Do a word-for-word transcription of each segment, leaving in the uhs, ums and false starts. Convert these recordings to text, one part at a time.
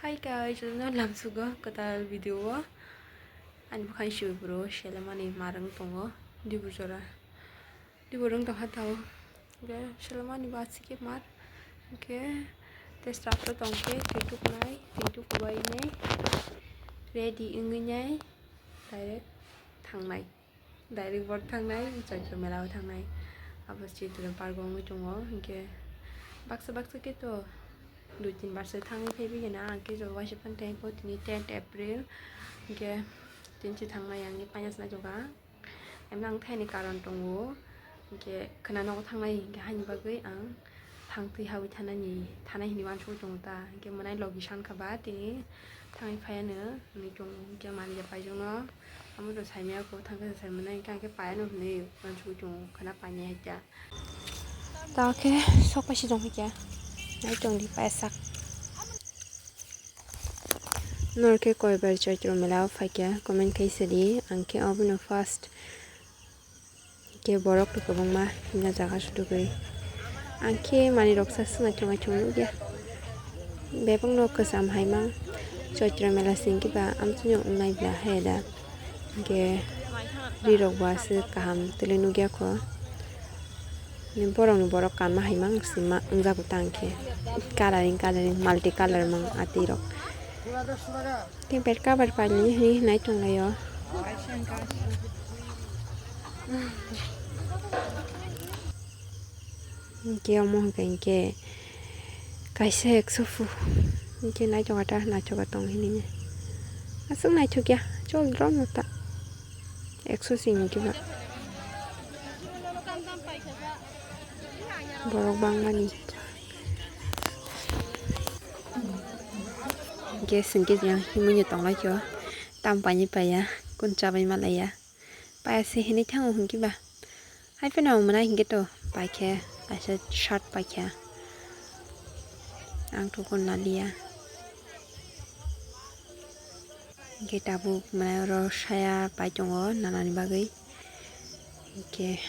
Hi guys, no lamsugo kwtal video o. Ani bukhang siwi bro selamani marang tongo. Dibur jora. Dibur wng tongkha tao. Hwnkhe selamani ba sikhe mar. Hwnkhe tei staff rok tongkhe twi tuknai, twi tukubainai. Ready wngwi nai direct thangnai. Direct bor thangnai, Chaitya mela o thangnai. Abo Children Park o wngwi tongo. Hwnkhe baksa baksa khe to dui tin bar se thangwi phaibi gana, ang khe jora waisa phano thangkho tini tenth April. Hwnkhe tini se thangnai ang paina se naitokha. Emno ang thaini karon tongo. Hwnkhe khwna nogo thangnai hwnkhe haini bagwi ang thangtwi hawi thanani, thanai hinwi uansukwi tongo ta. Hwnkhe mwnai logi sankha ba tini thangwi phaiya no hinwi tongo. Hwnkhe manliya paijak no. Amo to saimaya ko thangkhe sai mwnai hwnkhe ang khe paiya no hinwi uansukwi tongo khwna painai hai ta. Ta khe sok paisa tong khe nai tong di paisa. Nor khe koi bar Chaitya mela o phaikha comment khai sadi ang khe obono first. Hwnkhe borok rok kwbangma himna jaga sudugwi. Ang khe manwi rok sak swk naithok naithok nukya. Bebak no kwcham hai mang. Chaitra mela se hwnkhe ba amtwino wngnai bla hai da. Hwnkhe ri rok bo aswk kaham twlwi nukya kho. Borok ni borok kanma hai mang sima wngjago tang khe. Coloring coloring multi color mang atwi rok. Tei bed cover pailini hinwi hinai tonglaio. Hwnkhe omo hwnkhe hinkhe kaisa ekso phu. Hinkhe naithok kha ta naithok kha tong hinwi. Aswk naithok ya chol drom no ta. Ekso sing hinkhe ba. Borok bangmani. Gas hwnkhe yang himwi no tonglaikho. Tam paini paiya, kun chabai malaiya. Paiya se hinwi thango hwnkhe ba. Hai phano ang mwnai hwnkhe to paikhe, kaisa shirt paikha. Ang to kun laliya. Hwnkhe tabuk mwnai oro saya pai tongo nanani bagwi. Hwnkhe.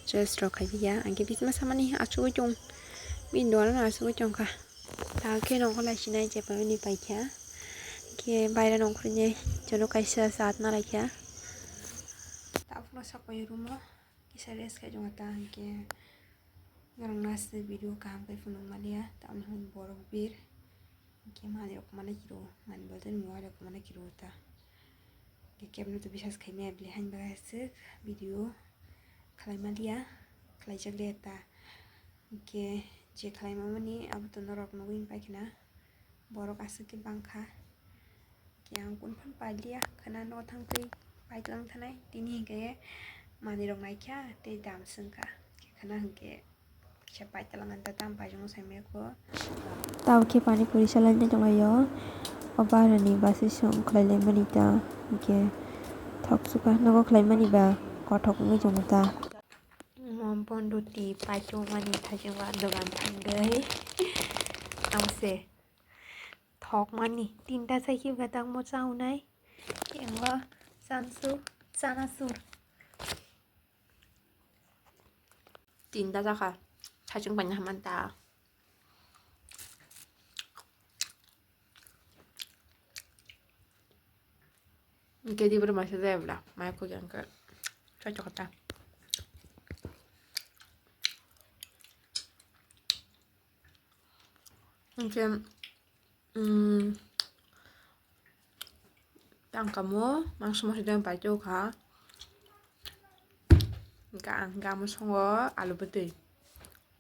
Choice rok khai ya, ang khe bisma samani achugwi tong, bini dogano achugwi tongkha. Ta khe nongkhor lai sinai je pai ni paikha, khe baira nongkhor ni jono kaisa chat na laikha. Ta phano sapai room o kisa rest khai tongo ta, hwnkhe norok naste video kaham khai phunuk maliya, tamni hwn borok bir. Hwnkhe manwi rok mana kiro, manwi bolteni mobile rok mana kiro ta. Hwnkhe kebno to bisas khaimaya bile haini bagwi aswk video khlai maliya, khlaijak liya ta. Hwnkhe je khlai mamani abo to norok nugwi paikha na, borok aswk khe bangkha. Hwnkhe ang kunu phano pailiya, khwna no thangtwi paitlang thanai, tini hwnkhe manwi rok naikha tei dam swngkha, khwna hwnkhe. Kisa paitala manta tam paijamo saimaya kho. Tamo khe pani puri salainai tonglaio. O baharani bwswi song khlailaimani ta. Hwnkhe thok sukha nogo khlaimani ba kothok wngwi tongo ta. Omo bonduti paithokmani thajokma dogan thangwi. Tamse thokmani tinta chaikhe bwkha tangmo chaunai. Engo chansu chanasur. Tinta jakha, saichung paina hamanta. Hwnkhe diboro maisa jaya bwla, maya khuja hwnkhe. Chai chokha ta. Hwnkhe, mm, tangkamo mangso mangso deng pai tokha. Hwnkhe ang hwnkhe amo songo alu bwtwi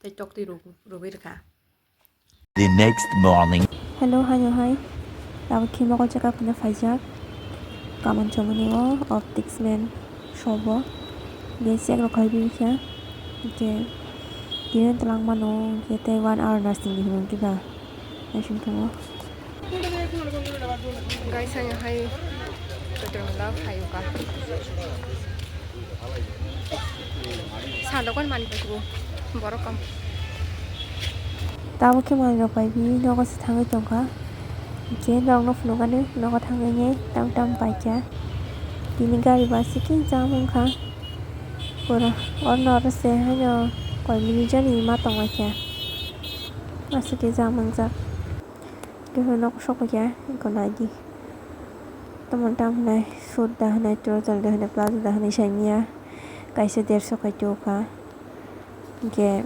tei toktwi rw-, rwgwi rwkha. The next morning. Hello, haino hai. Tabuk khe mokol chekap hwnwi phaijak. Kaman chomani o optics man shop o. Bini check rok khlai bini khe. Hwnkhe tini twlang mano hwnkhe tei one hour nursing ni hwnwi khe ba. Naising tongo. Guys, ang hai Chaitra mela phaio ka. Sa dokan mani paisugo borok kam. Tabuk khe manwi rok pai bini nogo se thangwi tongkha. Hwnkhe norokno phunukani nogo thangwi nai tam tam paikha. Tini gari bo aswk khe jam wngkha. Pura oroni oro se haino koi minute jani ma tonglaikha. Aswk khe jam wngjak. Bini nok sok ya, eko naidi. Tomon tam hinai suit da hinai, trouser da hinai, plazo da hinai, samiya kaisa derso kai tokha. Hingke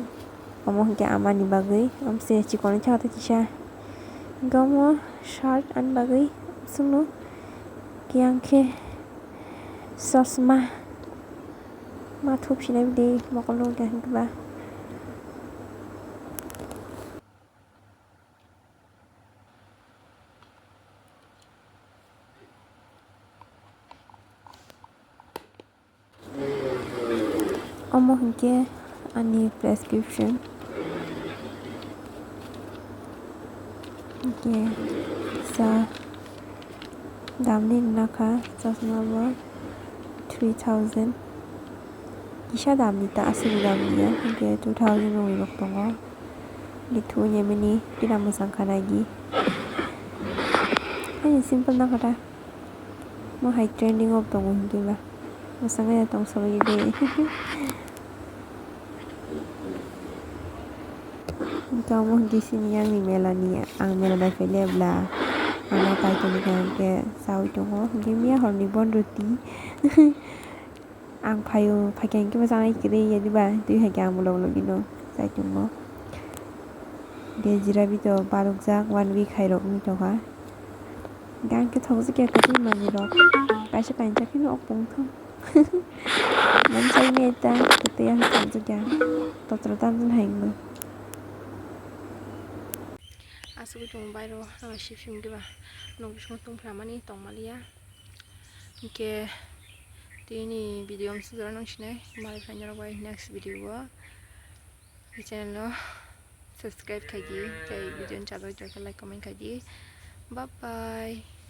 omo hingke amani bagwi, amse chikon cha ta kisa. Hingke omo shirt ani bagwi, sunu kiyang khe chosma. Ma thup sinai bidi mokol nung khe hingke ba. Omo hingke ani prescription. Hingke sa damni nakha chosma bo three thousand. Kisa damni ta aswk damni ya, hingke two thousand rok tongo. Lithu nyemini kina mwchang kha naidi. Ani simple nakha ta. Mo hai trending o tongo hingke ba. Mwsang ya tong sabai de. Hingke omo hingke sini yang ni mela ni, ang mela bai phaile bla. Ano kai toni kha hingke sawi tongo. Hingke miya hor ni bon roti. Ang phaio, phaikhe hingke bo chanai kwrwi ya diba, twi hai khe ang bolong logino chai tongo. Hingke jira bito barokjak one week hai rok wngwi tongkha. Hingke ang khe thokjak ya kwrwi manwi rok, kaisa kainwi chakhe no ok pungthung. Manchai meta kwtwi ang thokjak ya, totro tamjani hai wngno. Asugwi tongo bairo, nang sip sim diba, nokni bisingo tongphramani tongmaliya. Hingke tini video amsuk jora nang sinai, malai phai norok bai next video o. Channel o subscribe khaidi, tei video ni chadok jora like comment khaidi. Bye bye.